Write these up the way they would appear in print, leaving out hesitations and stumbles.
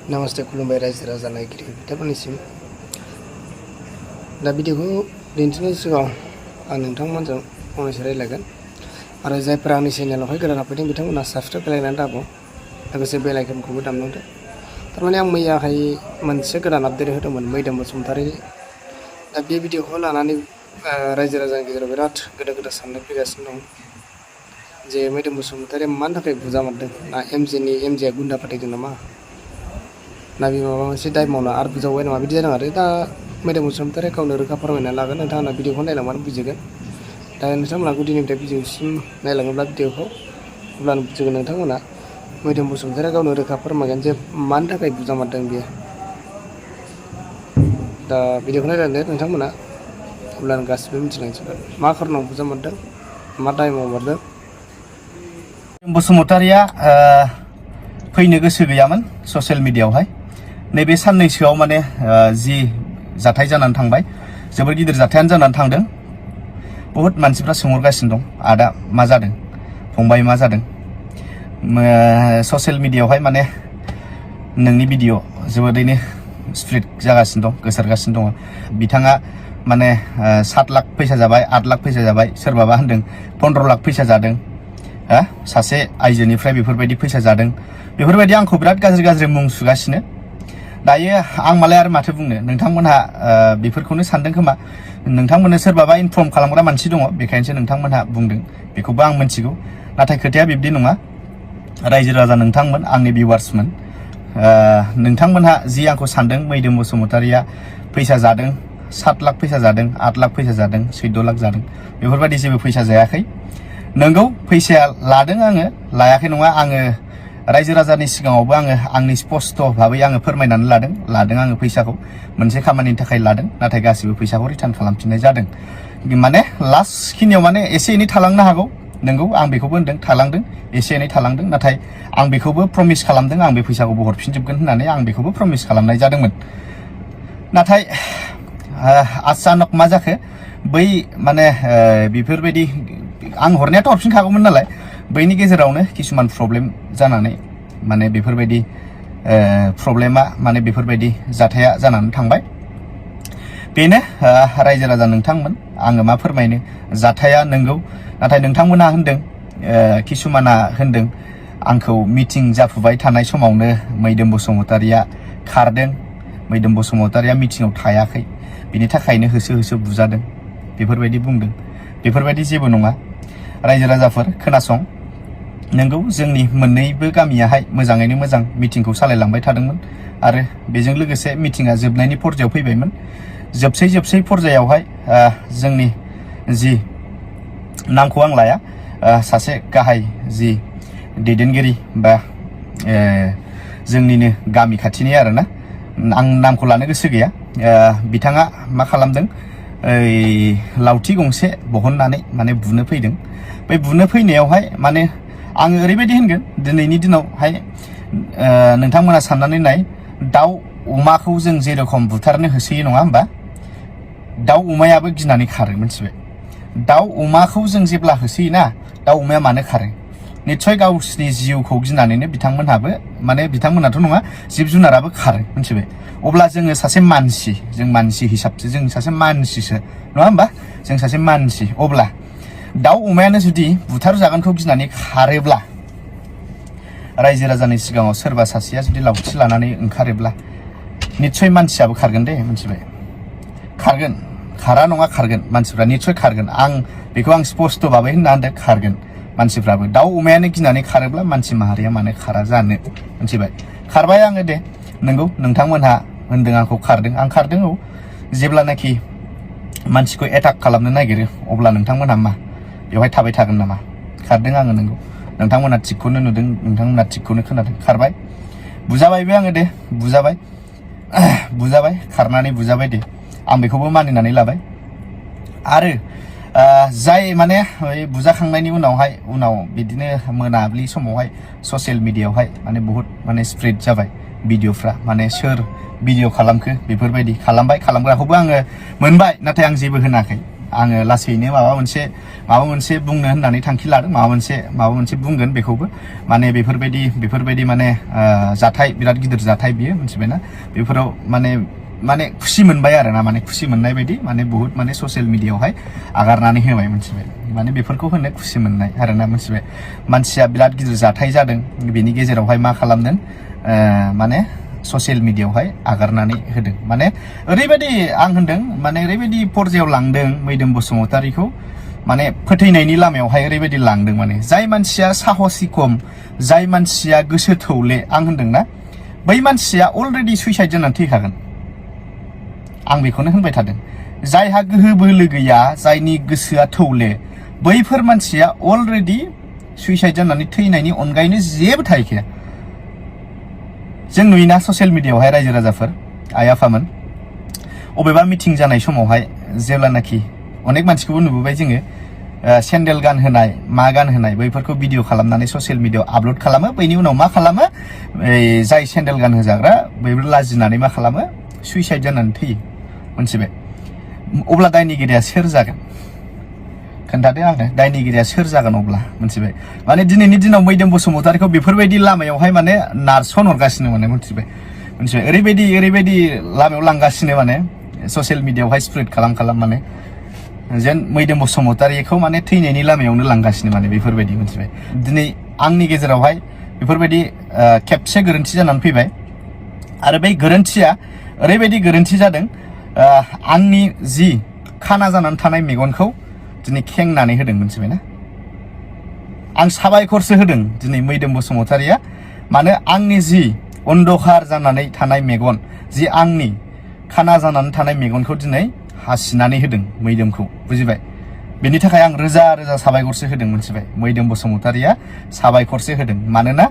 नमस्ते खुलुमबाय रायजो राजा नायगिरि बिथांमोननिसिम दा भिडिअखौ दिन्थिनायनि सिगाङाव आं नोंथांमोनजों फंनैसो रायज्लायगोन आरो जायफोरा आंनि चेनेलावहाय गोदान हाबफैदों बिथांमोना साबस्क्राइब खालामनानै दाबो लोगोसे बेल आइकनखौबो दामलांदो। थारमाने आं मैयाहाय मोनसे गोदान आपडेट होदोंमोन मैदोम बसुमतारीनि। दा बे भिडिअखौ लानानै रायजो राजानि गेजेराव बिराद गोदान गोदान साननाय फैगासिनो दं जे मैदोम बसुमतारीया मानि थाखाय बुजामारदों ना एमजेआ गुन्दा फाथायदों नामा ना बे माबा मोनसे दाय मावना आरो बुजावबाय नामा बिदि जादों आरो दा मैदोम बसुमतारीया गावनो रोखा फोरमायना लागोन। नोंथांमोना भिडिअखौ नायलांबानो बुजिगोन। दा नोंथांमोना गुदिनिफ्राय बिजौसिम नायलाङोब्ला भिडिअखौ अब्लानो बुजिगोन नोंथांमोना मैदोम बसुमतारीया गावनो रोखा फोरमायगोन जे मानि थाखाय बुजामारदों बियो। दा भिडिअखौ नायलांदो नोंथांमोना अब्लानो गासिबो मिथिलांजोबगोन मा खारनाव बुजामारदों मा दाय मावमारदों। बसुमतारीया फैनो गोसो गैयामोन ससियेल मिडियायावहाय। नैबे साननैसोआव माने जि जाथाय जानानै थांबाय जोबोर गिदिर जाथायानो जानानै थांदों। बहुत मानसिफ्रा सोंहरगासिनो दं आदा मा जादों फंबाय मा जादों। ससियेल मिडियायावहाय माने नोंनि भिडिअ जोबोरैनो स्प्रेड जागासिनो दं गोसारगासिनो दङ। बिथाङा माने 7 लाख फैसा जाबाय 8 लाख फैसा जाबाय सोरबाबा होनदों 15 लाख फैसा जादों। सासे आइजोनिफ्राय बेफोरबायदि फैसा जादों बेफोरबायदि आंखौ बिराद गाज्रि मुं सुगासिनो। दायो आं मालाय आरो माथो बुंनो नोंथांमोनहा बेफोरखौनो सानदों खोमा। नोंथांमोननो सोरबाबा इनफर्म खालामग्रा मानसि दङ बेखायनोसो नोंथांमोनहा बुंदों बेखौबो आं मिथिगौ। नाथाय खोथाया बिब्दि नङा। रायजो राजा नोंथांमोन आंनि भिउवार्समोन नोंथांमोनहा जि आंखौ सानदों मैदोम बसुमतारीया फैसा जादों 7 लाख फैसा जादों 8 लाख फैसा जादों 14 लाख जादों बेफोरबायदि जेबो फैसा जायाखै। नोंगौ फैसाया लादों आङो लायाखै नङा। आङो रायजो राजानि सिगाङावबो आंनि स्पष्ट भाबै आङो फोरमायनानै लादों आङो फैसाखौ मोनसे खामानिनि थाखाय लादों नाथाय गासिबो फैसाखौ रिटार्न खालामफिननाय जादों। माने लास्ट खिनियाव माने एसे एनै थालांनो हागौ। नोंगौ आं बेखौबो होनदों थालांदों एसे एनै थालांदों नाथाय आं बेखौबो प्रमिस खालामदों आं बे फैसाखौबो हरफिनजोबगोन होननानै आं बेखौबो प्रमिस खालामनाय जादोंमोन। नाथाय अचानक मा जाखो बै माने बेफोरबायदि आं हरनायाथ' हरफिनखागौमोन नालाय बैनि गेजेरावनो किसुमान प्रब्लेम जानानै माने बेफोरबायदि प्रब्लेमा माने बेफोरबायदि जाथाया जानानै थांबाय। बेनो रायजो राजा नोंथांमोन आङो मा फोरमायनो जाथाया नंगौ। नाथाय नोंथांमोना होनदों किसुमाना होनदों आंखौ मिटिं जाफुबाय थानाय समावनो मैदोम बसुमतारीया खारदों मैदोम बसुमतारीया मिटिङाव थायाखै बिनि थाखायनो होसो होसो बुजादों बेफोरबायदि बुंदों। बेफोरबायदि जेबो नङा। रायजो राजाफोर खोनासं नोंगौ जोंनि मोननैबो गामियाहाय मोजाङैनो मोजां मिटिंखौ सालायलांबाय थादोंमोन आरो बेजों लोगोसे मिटिङा जोबनायनि पर्जायाव फैबायमोन। जोबसै पर्जायावहाय जोंनि जि नामखौ आं लाया सासे गाहाय जि दैदेनगिरि बा जोंनिनो गामि खाथिनि आरोना आं नामखौ लानो गोसो गैया बिथाङा मा खालामदों लावथि गंसे बहननानै माने बुनो फैदों। बै बुनो फैनायावहाय माने आङो ओरैबायदि होनगोन दिनैनि दिनावहाय नोंथांमोना साननानै नाय दाउ अमाखौ जों जेरखम बुथारनो होसोयो नङा होमबा दाउ अमायाबो गिनानै खारो मिथिबाय। दाउ अमाखौ जों जेब्ला होसोयोना दाउ अमाया मानो खारो निस्सय गावसिनि जिउखौ गिनानैनो बिथांमोनहाबो माने बिथांमोनाथ' नङा जिब जुनाराबो खारो मिथिबाय। अब्ला जोङो सासे मानसि जों मानसि हिसाबसो जों सासे मानसिसो नङा होमबा जों सासे मानसि। अब्ला दाउ अमायानो जुदि बुथार जागोनखौ गिनानै खारोब्ला रायजो राजानि सिगाङाव सोरबा सासेया जुदि लावथि लानानै ओंखारोब्ला निस्सय मानसियाबो खारगोन दे मिथिबाय। खारगोन खारा नङा खारगोन मानसिफ्रा निस्सय खारगोन। बेखौ आं स्पष्ट भाबै होनना होनदों खारगोन मानसिफ्राबो। दाउ अमायानो गिनानै खारोब्ला मानसि माहारिया मानो खारा जानो मिथिबाय। खारबाय आङो दे नंगौ नोंथांमोनहा होनदों आंखौ खारदों आं खारदों। औ जेब्लानाखि मानसिखौ एटाक खालामनो नागिरो अब्ला नोंथांमोनहा मा बेवहाय थाबाय थागोन नामा। खारदों आङो नंगौ नोंथांमोना थिगखौनो नुदों नोंथांमोना थिगखौनो खोनादों खारबाय बुजाबायबो आङो दे बुजाबाय खारनानै बुजाबाय दे आं बेखौबो मानिनानै लाबाय। आरो जाय माने बुजाखांनायनि उनाव बिदिनो मोनाबिलि समावहाय ससियेल मिडियायावहाय माने बहुत माने स्प्रेड जाबाय भिडिअफ्रा माने सोर भिडिअ खालामखो बेफोरबायदि खालामबाय खालामग्राखौबो आङो मोनबाय नाथाय आं जेबो होनाखै आङो लासैनो माबा मोनसे बुंनो होननानै थांखि लादों माबा मोनसे बुंगोन बेखौबो माने बेफोरबायदि माने जाथाय बिराद गिदिर जाथाय बियो मिथिबायना बेफोराव माने खुसि मोनबाय आरो ना माने खुसि मोननाय बायदि माने बहुत माने ससियेल मिडियायावहाय आगारनानै होबाय मिथिबाय माने बेफोरखौ होनो खुसि मोननाय आरो ना मिथिबाय मानसिया बिराद गिदिर जाथाय जादों बिनि गेजेरावहाय मा खालामदों माने ससियेल मिडियायावहाय आगारनानै होदों माने ओरैबायदि आं होनदों माने ओरैबायदि पर्यायाव लांदों मैदोम बसुमतारीखौ माने फोथैनायनि लामायावहाय ओरैबायदि लांदों माने जाय मानसिया साहसि खम जाय मानसिया गोसो थौले आं होनदोंना बै मानसिया अलरेडि सुइसाइड जानानै थैखागोन आं बेखौनो होनबाय थादों जायहा गोहो बोलो गैया जायनि गोसोआ थौले बैफोर मानसिया अलरेडि सुइसाइड जानानै थैनायनि अनगायैनो जेबो थाहैखाया जों नुयोना ससियेल मिडियायावहाय रायजो राजाफोर आइ आफामोन अबेबा मिटिं जानाय समावहाय जेब्लानाखि अनेक मानसिखौबो नुबोबाय जोङो सेन्देल गानहोनाय मा गानहोनाय बैफोरखौ भिडिअ खालामनानै ससियेल मिडियायाव आपल'ड खालामो बैनि उनाव मा खालामो जाय सेन्देल गानहोजाग्रा बैबो लाजिनानै मा खालामो सुइसाइड जानानै थैयो मोनथिबाय अब्ला दायनिगिरिया सोर जागोन खोन्थादो आंनो दायनिगिरिया सोर जागोन अब्ला मोनथिबाय माने दिनैनि दिनाव मैदोम बसुमतारीखौ बेफोरबायदि लामायावहाय माने नारसन हरगासिनो माने मोनथिबाय ओरैबायदि लामायाव लांगासिनो माने ससियेल मिडियायावहाय स्प्रेड खालाम माने जेन मैदोम बसुमतारीखौ माने थैनायनि लामायावनो लांगासिनो माने बेफोरबायदि मोनथिबाय दिनै आंनि गेजेरावहाय बेफोरबायदि खेबसे गोरोन्थि जानानै फैबाय आरो बै गोरोन्थिया ओरैबायदि गोरोन्थि जादों आंनि जि खाना जानानै थानाय मेगनखौ दिनै खेंनानै होदों मोनथिबायना आं साबायखरसो होदों दिनै मैदोम बसुमतारीया मानो आंनि जि अन्धकार जानानै थानाय मेगन जि आंनि खाना जानानै थानाय मेगनखौ दिनै हासिनानै होदों मैदोमखौ बुजिबाय बेनि थाखाय आं रोजा रोजा साबायखरसो होदों मोनथिबाय मैदोम बसुमतारीया साबायखरसो होदों मानोना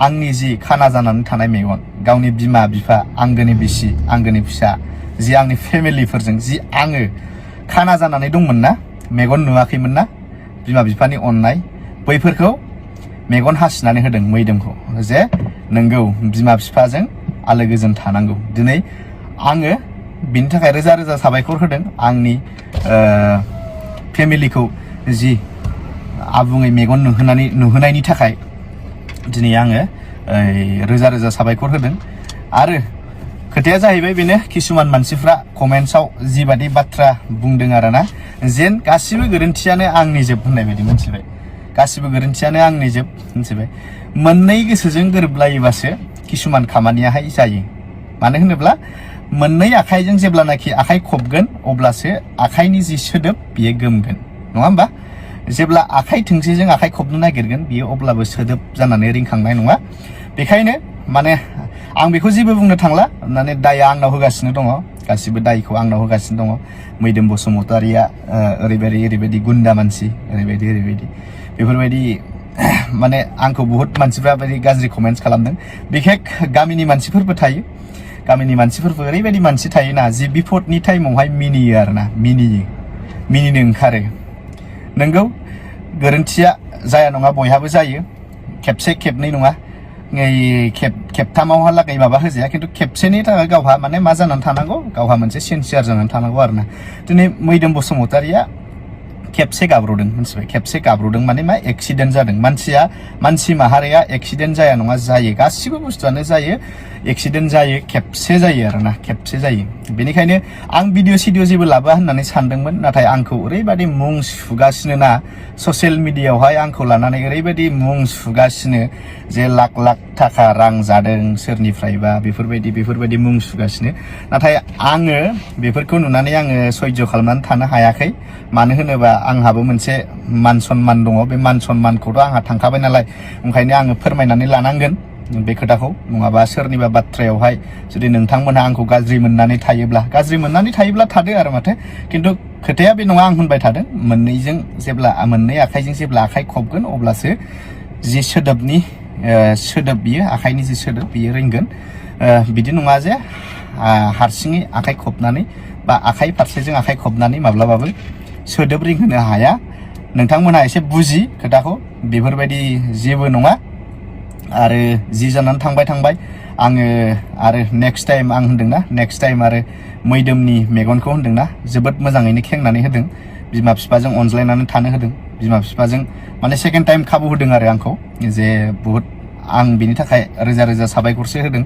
आंनि जि खाना जानानै थानाय मेगन गावनि बिमा बिफा आंगोनि बिसि आंगोनि फिसा जि आंनि फेमिलिफोरजों जि आङो खाना जानानै दंमोन ना मेगन नुवाखैमोन ना बिमा बिफानि अननाय बैफोरखौ मेगन हासिनानै होदों मैदोमखौ जे नोंगौ बिमा बिफाजों आलो गोजोन थानांगौ दिनै आङो बिनि थाखाय रोजा रोजा साबायखर होदों आंनि फेमिलिखौ जि आबुङै मेगन नुहोनायनि थाखाय दिनै आङो रोजा रोजा साबायखर होदों आरो खोथाया जाहैबाय बेनो किसुमान मानसिफ्रा कमेन्ट्सआव जिबादि बाथ्रा बुंदों आरोना जेन गासिबो गोरोन्थियानो आंनि जोब होननाय बायदि मोनथिबाय गासिबो गोरोन्थियानो आंनि जोब मोनथिबाय मोननै गोसोजों गोरोबलायोबासो किसुमान खामानियाहाय जायो मानो होनोब्ला मोननै आखाइजों जेब्लानाखि आखाइ खबगोन अब्लासो आखाइनि जि सोदोब बियो गोमगोन नङा होमबा जेब्ला आखाइ थोंसेजों आखाइ खबनो नागिरगोन बियो अब्लाबो सोदोब जानानै रिंखांनाय नङा बेखायनो माने आं बेखौ जेबो बुंनो थांला माने दाया आंनाव होगासिनो दङ गासिबो दायखौ आंनाव होगासिनो दङ मैदोम बसुमतारीया ओरैबायदि गुन्दा मानसि ओरैबायदि बेफोरबायदि माने आंखौ बहुत मानसिफ्रा बायदि गाज्रि कमेन्ट्स खालामदों बिखेक गामिनि मानसिफोरबो थायो गामिनि मानसिफोरबो ओरैबायदि मानसि थायोना जि बिपदनि टाइमावहाय मिनियो आरोना मिनिनो ओंखारो नोंगौ गोरोन्थिया जाया नङा बयहाबो जायो खेबसे खेबनै नङा खेबथामावहालागै माबा होजाया खिन्थु खेबसेनि थाखाय गावहा माने मा जानानै थानांगौ गावहा मोनसे सिनसियार जानानै थानांगौ आरोना दिनै मैदोम बसुमतारीया खेबसे गाब्र'दों मोनथिबाय खेबसे गाब्र'दों माने मा एक्सिडेन्ट जादों मानसि माहारिया एक्सिडेन्ट जाया नङा जायो गासिबो बुस्थुआनो जायो एक्सिडेन्ट जायो खेबसे जायो आरोना खेबसे जायो बेनिखायनो आं भिडिअ जेबो लाबोआ होननानै सानदोंमोन नाथाय आंखौ ओरैबायदि मुं सुगासिनो ना ससियेल मिडियायावहाय आंखौ लानानै ओरैबायदि मुं सुगासिनो जे लाख थाखा रां जादों सोरनिफ्रायबा बेफोरबायदि मुं सुगासिनो नाथाय आङो बेफोरखौ नुनानै आङो सयज' खालामनानै थानो हायाखै मानो होनोबा आंहाबो मोनसे मान सनमान दङ बे मान सनमानखौथ' आंहा थांखाबाय नालाय ओंखायनो आङो फोरमायनानै लानांगोन बे खोथाखौ नङाबा सोरनिबा बाथ्रायावहाय जुदि नोंथांमोनहा आंखौ गाज्रि मोननानै थायोब्ला थादो आरो माथो खिन्थु खोथाया बे नङा आं होनबाय थादों मोननै आखाइजों जेब्ला आखाइ खबगोन अब्लासो जि सोदोब बियो आखाइनि जि सोदोब बियो रिंगोन बिदि नङा जे हारसिङै आखाइ खबनानै बा आखाइ फारसेजों आखाइ खबनानै माब्लाबाबो सोदोब रिंहोनो हाया नोंथांमोनहा एसे बुजि खोथाखौ बेफोरबायदि जेबो नङा आरो जि जानानै थांबाय आङो आरो नेक्स्ट टाइम आं होनदोंना नेक्स्ट टाइम आरो मैदोमनि मेगनखौ होनदोंना जोबोद मोजाङैनो खेंनानै होदों बिमा बिफाजों अनज्लायनानै थानो होदों बिमा बिफाजों माने सेकेन्ड टाइम खाबु होदों आरो आंखौ जे बुहुत आं बिनि थाखाय रोजा रोजा साबायखरसो होदों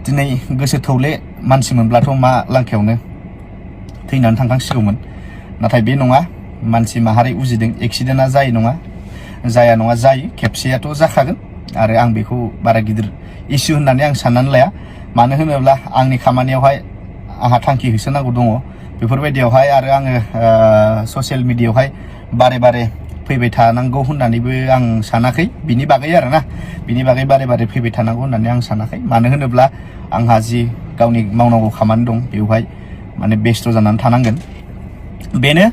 दिनै गोसो थौले मानसि मोनब्लाथ' मा लांखायावनो थैनानै थांखांसिगौमोन नाथाय बे नङा मानसि माहारि उजिदों एक्सिडेन्टआ जायो नङा जाया नङा जायो खेबसेयाथ' जाखागोन आरो आं बेखौ बारा गिदिर इस्यु होननानै आं साननानै लाया मानो होनोब्ला आंनि खामानियावहाय आंहा थांखि होसोनांगौ दङ बेफोरबायदियावहाय आरो आङो ससियेल मिडियायावहाय बारे बारे फैबाय थानांगौ होननानैबो आं सानाखै बिनि बागै आरोना बिनि बागै बारे बारे फैबाय थानांगौ होननानै आं सानाखै मानो होनोब्ला आंहा जि गावनि मावनांगौ खामानि दं बेवहाय माने बेस्थ' जानानै थानांगोन बेनो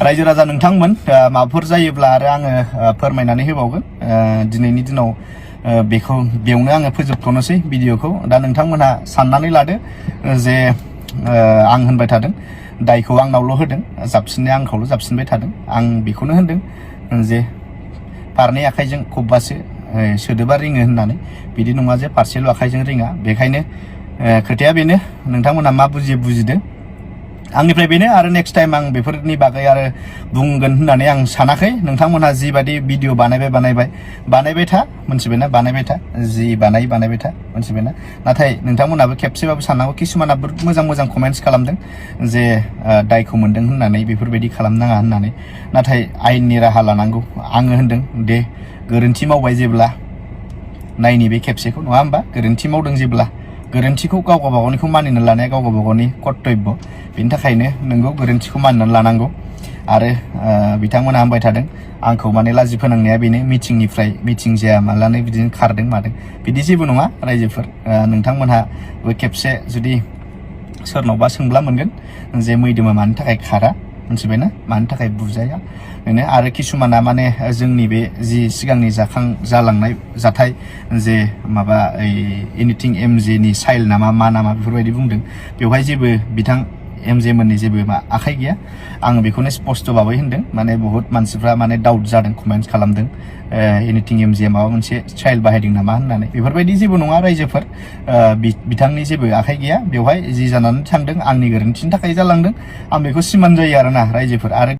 रायजो राजा नोंथांमोन माबाफोर जायोब्ला आरो आङो फोरमायनानै होबावगोन दिनैनि दिनाव बेखौ बेयावनो आङो फोजोबथ'नोसै भिडिअखौ दा नोंथांमोनहा साननानै लादो जे आं होनबाय थादों दायखौ आंनावल' होदों जाबसिननाया आंखौल' जाबसिनबाय थादों आं बेखौनो होनदों जे फारनै आखाइजों खबबासो सोदोबा रिङो होननानै बिदि नङा जे फारसेल' आखाइजों रिङा बेखायनो खोथाया बेनो नोंथांमोनहा मा बुजियो बुजिदो आंनिफ्राय बेनो आरो नेक्स्ट टाइम आं बेफोरनि बागै आरो बुंगोन होननानै आं सानाखै नोंथांमोनहा जिबादि भिडिअ बानायबाय था मोनथिबायना बानायबाय था जि बानायबाय था मोनथिबायना नाथाय नोंथांमोनहाबो खेबसेबाबो साननांगौ किसुमाना मोजां मोजां कमेन्ट्स खालामदों जे दायखौ मोनदों होननानै बेफोरबायदि खालामनाङा होननानै नाथाय आयेननि राहा लानांगौ आङो होनदों दे गोरोन्थि मावबाय जेब्ला नायनि बे खेबसेखौ नङा होमबा गोरोन्थि मावदों जेब्ला गोरोन्थिखौ गाव गावबागावनिखौ मानिनानै लानाया गाव गावबागावनि कर्तब्य बेनि थाखायनो नोंगौ गोरोन्थिखौ मानिनानै लानांगौ आरो बिथांमोना होनबाय थादों आंखौ माने लाजि फोनांनाया बेनो मिटिं जाया मालानो बिदिनो खारदों मादों बिदि जेबो नङा रायजोफोर नोंथांमोनहाबो खेबसे जुदि सोरनावबा सोंब्ला मोनगोन जे मैदोमा मानि थाखाय खारा मोनथिबायना मानि थाखाय बुजाया बेनो आरो किसुमाना माने जोंनि बे जि सिगांनि जालांनाय जाथाय जे माबा एनिथिं एमजे नि साइल नामा मा नामा बेफोरबायदि बुंदों बेवहाय जेबो बिथां एमजे मोननि जेबो आखाइ गैया आं बेखौनो स्पस्ट भाबै होनदों माने बहुत मानसिफ्रा माने डाउट जादों कमेन्ट्स खालामदों एनिथिं एमजे माबा मोनसे साइल बाहायदों नामा होननानै बेफोरबायदि जेबो नङा रायजोफोर बिथांनि जेबो आखाइ गैया बेवहाय जि जानानै थांदों आंनि गोरोन्थिनि थाखाय जालांदों आं बेखौ सिमान जायो आरोना रायजोफोर आरो